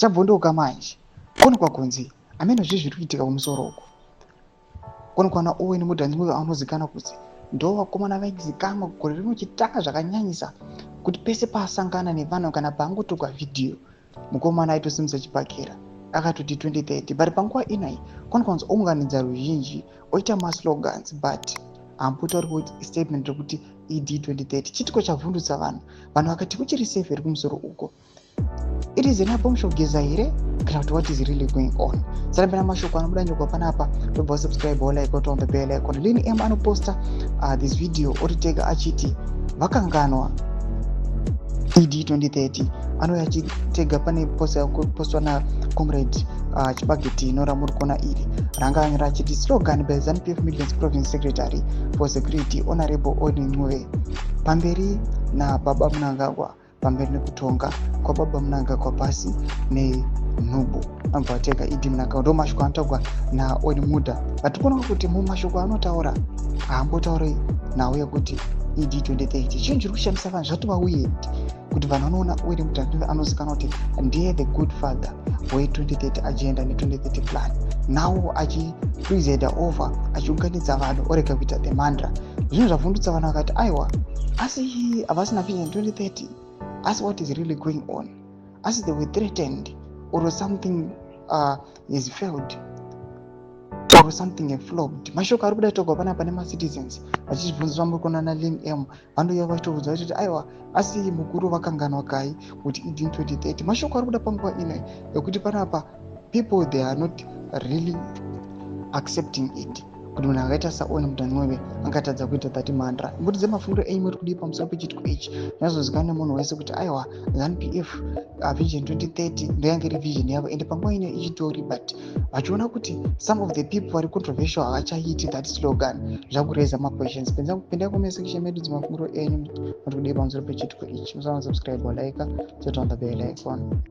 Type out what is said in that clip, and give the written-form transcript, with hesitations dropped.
Chabvondoka manje. Kuonekwa kunzi hameno zvii zviri kuitika kumusoro uko. Kuonekwa na Owen Mudhanzi Ncube anozikanwa kuti ndo vakomana vaizikanwa gore rino chitanga zvakanyanyisa kuti pese paasangana nevanhu kana paangotorwa vhidhiyo, mukomana aitosimudza chibhakera akatoti 2030. But panguva ino iyi kuonekwa kunzi ounganidza ruzhinji, oita maslogans, but hambotauri kuti statement rekuti ED 2030. Chitiko chavhundutsa vanhu. Vanhu vakati kuchiri safe here kumusoro uko? It is an abombshow Geza here kana kuti what is really going on? Sarambira mashoko anobuda nyogwa panapa. Tobva subscribe, like, on the bell icon. Lini M anoposta this video oritega achiti vakanganwa ED 2030. Anouya achitega pane post yakupostwa nacomrade Chibageti ramuri kuona iri, ranga anyora achiti, "Slogan by ZANU PF Midlands Province Secretary for Security, Honorable Owen Ncube: pamberi nababa Mnangagwa, pamberi nekutonga kwababa Mnangagwa, pasi nenhubu." Anobva atega ED Mnangagwa. Ndo mashoko anotaurwa naOwen Mudha. Vatikuona kuti mumashoko anotaura haambotauri nhau yekuti ED 2030. Chinhu chiri kushamisa vanhu, zvatova weird kuti vanhu vanoona Owen Mudha anozikanwa kuti ndiye the good father we2030 agenda ne2030 plan, now achipresida over, achiunganidza vanhu, orega kuita the mantra. Zvinhu zvavhundutsa vanhu, vakati aiwa, asi havasina vision 2030? Asi what is really going on? Asi they were threatened or something is failed or something have flopped? Mashoko ari kuda togwa panapa nemacitizens vachibvunzwa muri kuona naLin M, vanouya vachitobvunza vachiti aiwa, asi mukuru vakanganwa kai kuti ED 2030? Mashoko ari kuda panguva ino ekuti panapa people, they are not really accepting it kuti munhu akaita saOwen Mudha Ncube angatadza kuita that mantra. Mbudzi mafungiro enyu muri kudii pamusoro pechitiko ichi? Zvinyazozikanwa nemunhu wese kuti aiwa, ZANU PF Vision 2030 ndoyange iri vision yavo, ende panguva ino ichitori, but vachiona kuti some of the people vari controversial havachaiti that slogan, zvakureza maquestions. Pindai comment section medu, dzimafungiro enyu muri kudii pamusoro pechitiko ichi? Musana subscribe, like, turn on the bell icon.